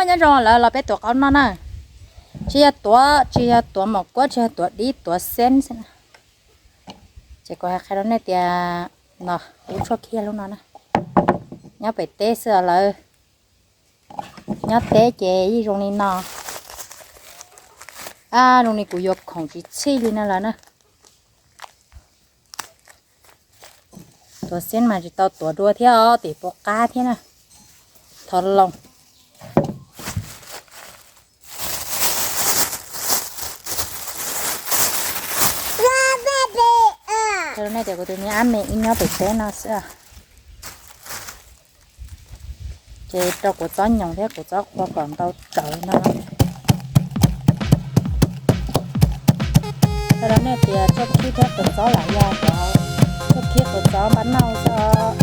Nyob zoo lawm los peb tuav qaub noj na. Tsis yog tuav, tsis yog tuav maum kuab, tsis yog tuav dib, tuav xeeb xwb na. Ces kuv hais qhia rau nej tias no kuv tshuaj khiab lub no na. Nyob pem teb xwb lawm. Nyob teb ces yeej zoo li no. Ab, zoo li kuv yuav khoom tsis txhij li no lawm na. Tuav xeeb mas tsis tau tuav dua thiab os, tim puas qab thiab na. Thov loo. Rau nej tias kuv tus me ab me wb nyob pem teb no xwb. Ces rau kua txob nyoos thiab kua txob qhua kom ntau tsawv no. Rau nej tias tshuaj khib thiab kua txob lam yog cov tshuaj khib kua txob npab nauj xwb,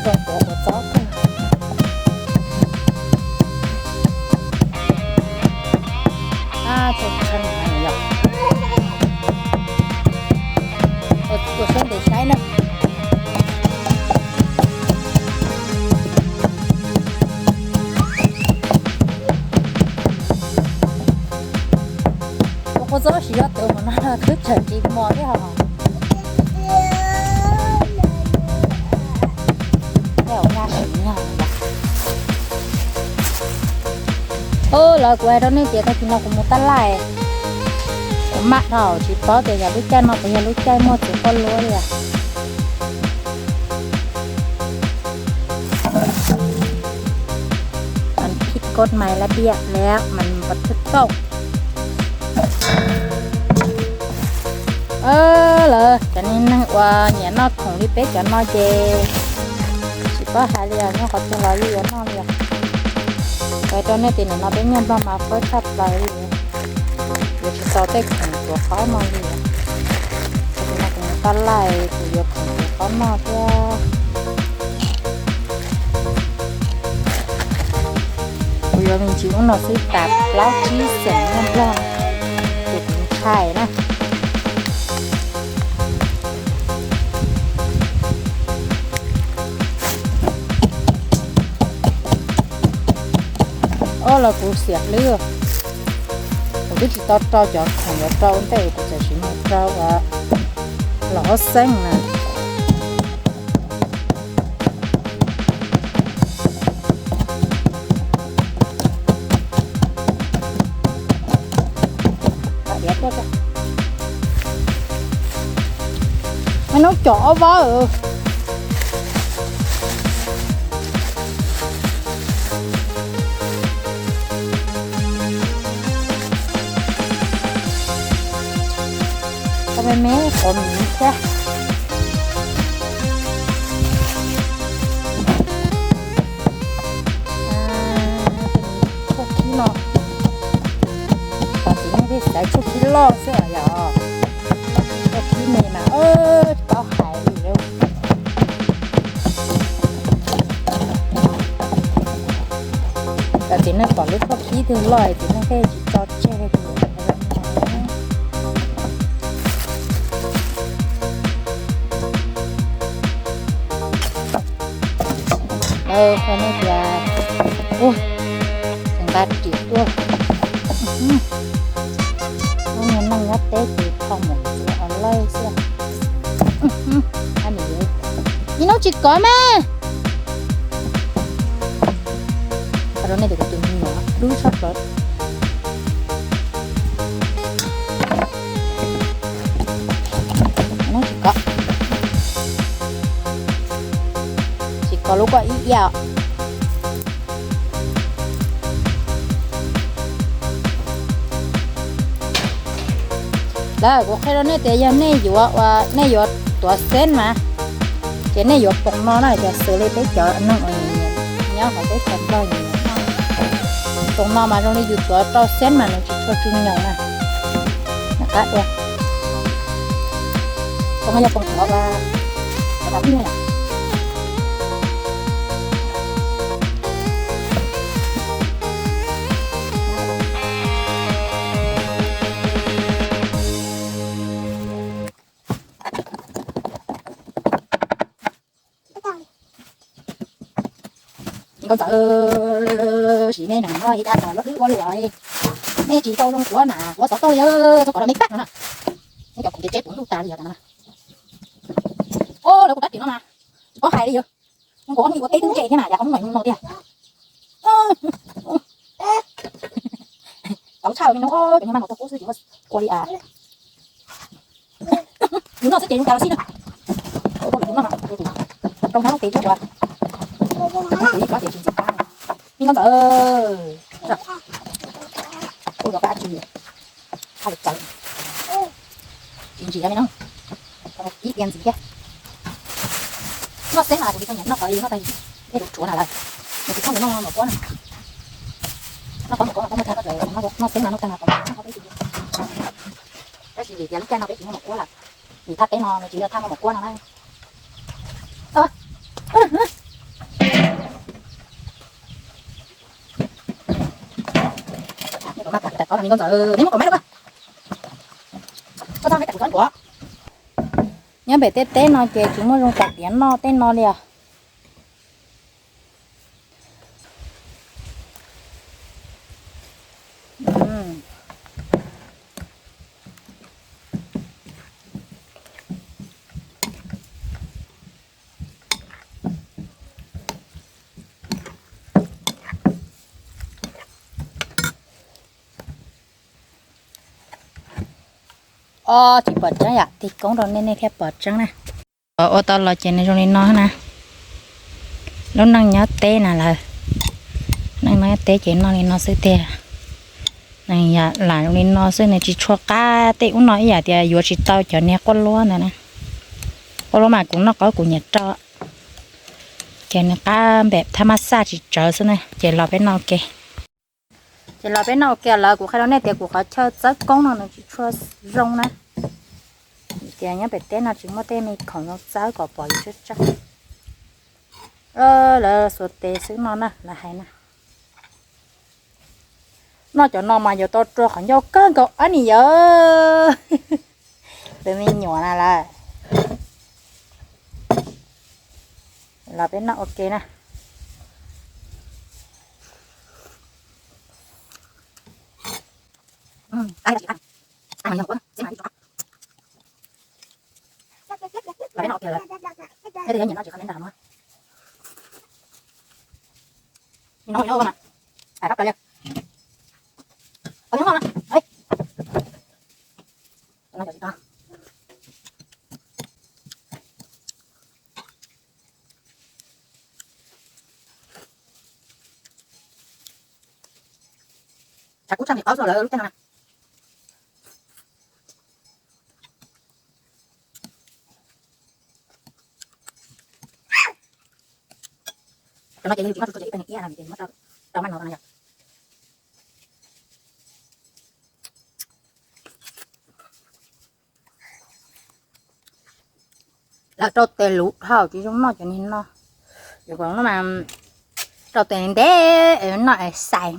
zoo tuav kua txob kawg. Ab, tshuaj khib yom. Ua siab ntev saib na. Ua kua txob siv zog tuav mus no twb tseem tsis mos thiab os. Ub, lawv kuv hais rau nej tias tag kis no kuv mus tab laj, kuv maj dhau tsis paub tias yog lub caij no puas yog lub caij muaj txiv quaj luab li. Mình khít cốt mày lá biếc lé, mình bật thức công. Lawv cov neeg uas nyiam noj khoom li peb cov no ces tsis paub hais li os, nyob qhov twg los yeej yuav noj li os. Hais rau nej tias nim no peb nyiaj nplog mas fab tshaj plaws li, yuav tsis tau tej khoom tuav qaub no li. Tag kis no kuv mus tab laj kuv yuav khoom tuav qaub noj thiab. Kuv yuav me ntsis ub no xwb tas plaub tsib xees nyiaj nplog ces kuv ntshai na. Ob, los kuv xiam hlwb, kuv twb tsis tau rau cov khoom yuav rau ntej, kuv txawm sim mus rau los ob xeeb na. Nub com ob vab. Tau me me qhuav miv thiab. Tshuaj khib no, cov txiv neej thiaj xaiv tshuaj khib loj xwb yom. Tshuaj khib me mas tsis paub hais li. Cov txiv neej pom lub tshuaj khib twg loj txiv neej thiaj tsis tso tseg li. Ua nej tias, ua, nqa ris tuaj. Lub niag neej nyob teb ces kho mus txiav os lawj xwb. Ib hnub tsis kov mas. Qhov rau nej tias kuv tus me nyuam dub tshaj plaws. Hnub tsis kov, tsis kov lub kuaj ib yam. Lawv, kuv qhia rau nej tias yog nej yuav ua, nej yuav tuav xeeb mas, ces nej yuav poom no na, cov xws li peb cov neeg uas nyob hauv teb chaws Nplog nyiam noj. Poom no mas zoo li yus tuav rau xeeb mas nws tsis tshua tsw nyoos na. Nws qab dua. Poom no yog poom tuav ua, ua dab neeg. Nkauj Ntxawm, sim nej na, ib dab tom lub hlwb ua luaj, nej tsis tau zoo quav na, quav xov tooj li, txhob kom rau nej tag no na. Nej cov khoom ces tseb puv ntuj tas li os. Os, lawv kuv tab tim no mas tsis paub hais li yog, nkaus ob hnub ua teb twb ntse thiab mas cas ob hnub no tiag. Tau tshaj me no, cov niag mas mus tau qub xwb tsis muaj ua li as. Yus noj xwb ces zoo cas los xij na. Rau hnab lub tes tsuag, ib kob ces tsis ntxim qab. Me Nkauj Ntxawm, ua dab tsi, haj li txawv, tsis ntsim me no, ib pliag ntxiv thiab. Noj xeeb mas kuv tsis tau nyiam noj qhov yus noj tag, tej lus tshuav na lawm, nws tsis txhob mus noj mos kuab na. Noj qhov mos kuab mas txhob muaj tag, noj xeeb mas noj tag mas qhov mos kuab peb tsis, tab sis vim tias lub caij no peb tsis muaj mos kuab lawm, vim thaj teb no nws tsis yog thaj muaj mos kuab no na. Tab tom me Nkauj Ntxawm, neb muab kom mab rau koj, koj txhob meb tas kuv txhob nkuav. Nyob pem tej teb no ces tsis muaj zoo cov tiav noj tej no li os. Os, tsis pom tseeb yom, tig koob rau nej nej thiaj pom tseeb na. Ua tau los ces nws zoo li no na. Lub neej nyob teb na lawm, neej nyob teb ces noj li no xwb tiag. Nws lam zoo li no xwb, nws tsis tshua qab. Tej ub no ib yam tias yuav tsis tau cov niag quaj luab ntawd na. Quaj luab mas kuv noj qab kuv nyiam rau, ces nws qab npem thab mab xaj tsis tsawv xwb na. Ces los peb noj ua ke. Ces los peb noj ua ke lawm, kuv qhia rau nej tias kuv qhov chaw txawb koob no nws tsis tshua zoo na. Tias nyob pem teb no tsis muaj tej me khoom zoo txawb kom pom yus tsawg tsawg. Lawv xuas tes xwb no na, lawv hais na. Noj cov no mas yuav tau rua qhov ncauj kawg nkaus ab ni yawg. Lawv me nyuam na lawm. Los peb noj ua ke na. Tshav kub tshaj li qaub xwb lawm lub caij no na. Cov no ces yog tsis muaj tsuj tsuag ces ib teg nws iab no ces muab rau maj no no yom. Lawv rau tes luv dhau tsis zoo noj cov niag no. Yuav kom no mas rau tes ntev noj es xais.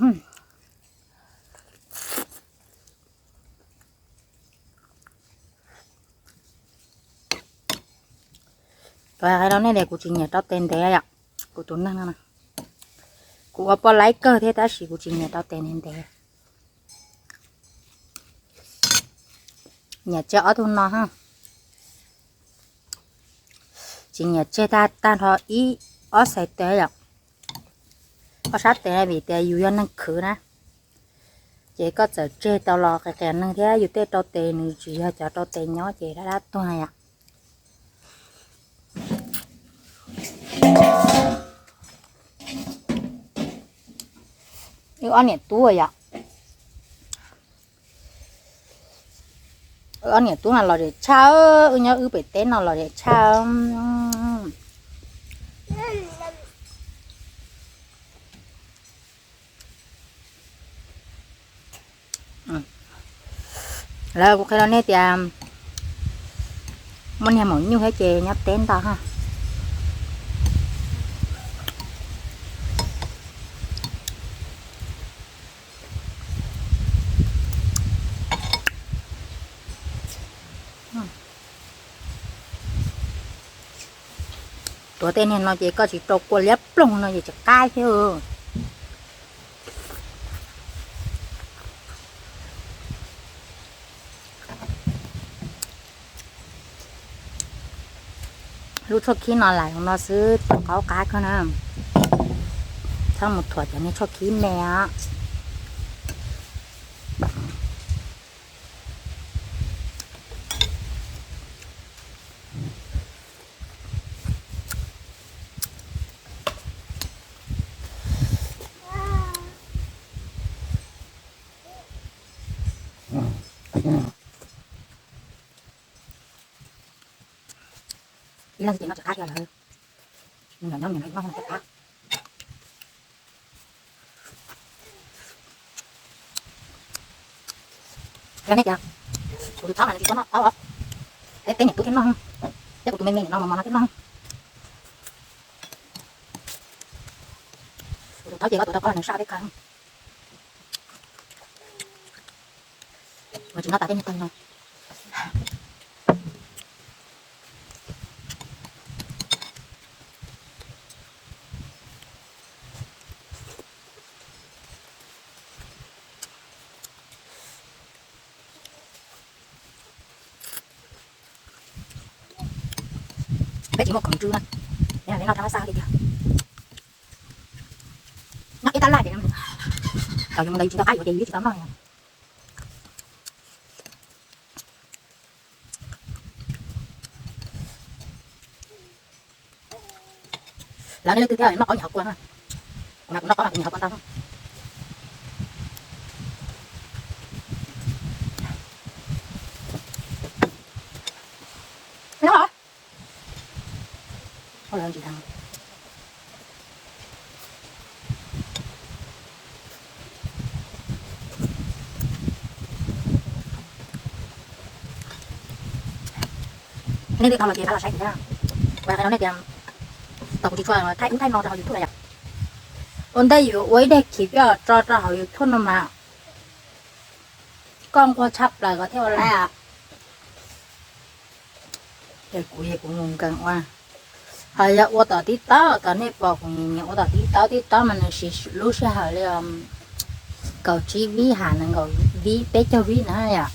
Kuv hais rau nej tias kuv tsis nyiam rau tes ntev yom, kuv tus neeg no na. Kuv ua poj laib kawg thiab tab sis kuv tsis nyiam rau tes ntev ntev. Nyiam tseg ob tug no ha. Tsis nyiam tseg tag tag nrho ib ob xais tes yom. Ob sab tes vim tias yus yog neeg khwv na, ces koj txawm tseg tau los qias qias neeg thiab yus tej rau tes nws tsis yog cov rau tes nyob ces dab dab tuag yom. Wb ob niam tub yom. Wb ob niam tub no lom zem tshaj, wb nyob wb pem teb no lom zem tshaj. Lawv kuv qhia rau nej tias muaj niag maum nyuj thiab ces nyob teb ntau ha. Tuav tej niag no ces koj tsis rau kua liab ploog no ces tsis qab thiab. Lub tshuaj khib no lam no xwb, qaub qab kawg na. Txhob mus thuam cov niag tshuaj khib me os. Ib leeg ces noj tsis qab thiab lawm, nyob nyob noj qab. Yog nej tias kuv tus thaub mas nws tsis txhob noj taub os, peb niam tub thiaj noj, thiab kuv tus me me no mos mos no thiaj noj. Kuv tus thaub ces koj tuav rau qhov nws saj peb kawg. Mas tsis noj tas tej niag tawg no. Peb tsis muaj khoom ntsw na, nyob rau hauv xaj li tiag. Nyob ib tab laj ces thaum yus mus ntawd yus tsis tau qab yuav ces yus tsis tau noj. Lawv nej leej twg thiaj noj qaub nyuam qhuav kua na? Kuv mas kuv noj qaub mas kuv nyuam qhuav kua ntau. Nej twb tau los ces pab los saib kuv na. Kuv hais rau nej tias, tau kuv tsis tshua thaij ub thaij no rau hauv YouTube na yom. Ua ntej yus ua ib daim khiv coj tso rau hauv YouTube no mas koj nquag tshaj plaws kom thiaj ua laib. Ces kuv es kuv mus nkees ua. Ho yog ua tom TikTok, tom nej pom kuv nyiam ua tom TikTok, TikTok mas nws siv lub sij hawm li kaum tsib vib hais nees nkaum vib peb caug vib na yom.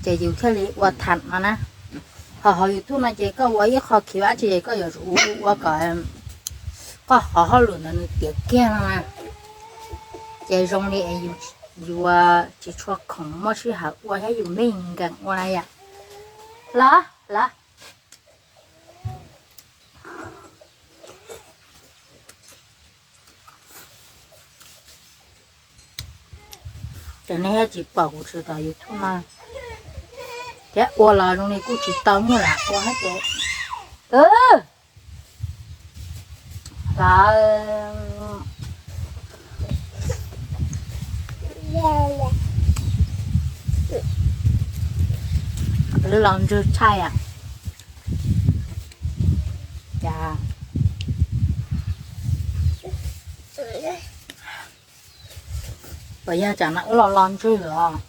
Ces yus thiaj li ua tham no na. Ho hauv YouTube no ces koj ua ib qho khiv dab tsi es koj yuav tsum ua kom koj qhov hauj lwm ntawd nws tiav kiag no na. Ces zoo li es yus tsis tshua khoom muaj sij hawm ua thiab yus me nkees ua na yom. Los los. Ces nej thiaj tsis pom kuv tshwm tom YouTube no thiab, ua los zoo li kuj tsis tau nyiaj lam ua thiab ces. Lub los ntswg tshaj yom. Cas, puas yog tsam no wb los los ntswg lawm os.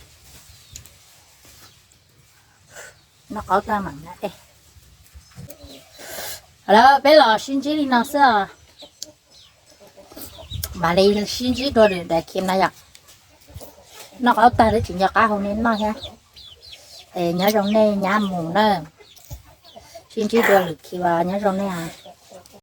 Noj qaub tag mam na. Lawm peb los sib ntsib li no xwb os. Mam li sib ntsib dua lwm daim khiv na yom. Noj qaub tag lawm tsis nco qab hu nej noj thiab. Es nyob zoo nej nyab mus na. Sib ntsib dua lwm khiv, nyob zoo nej.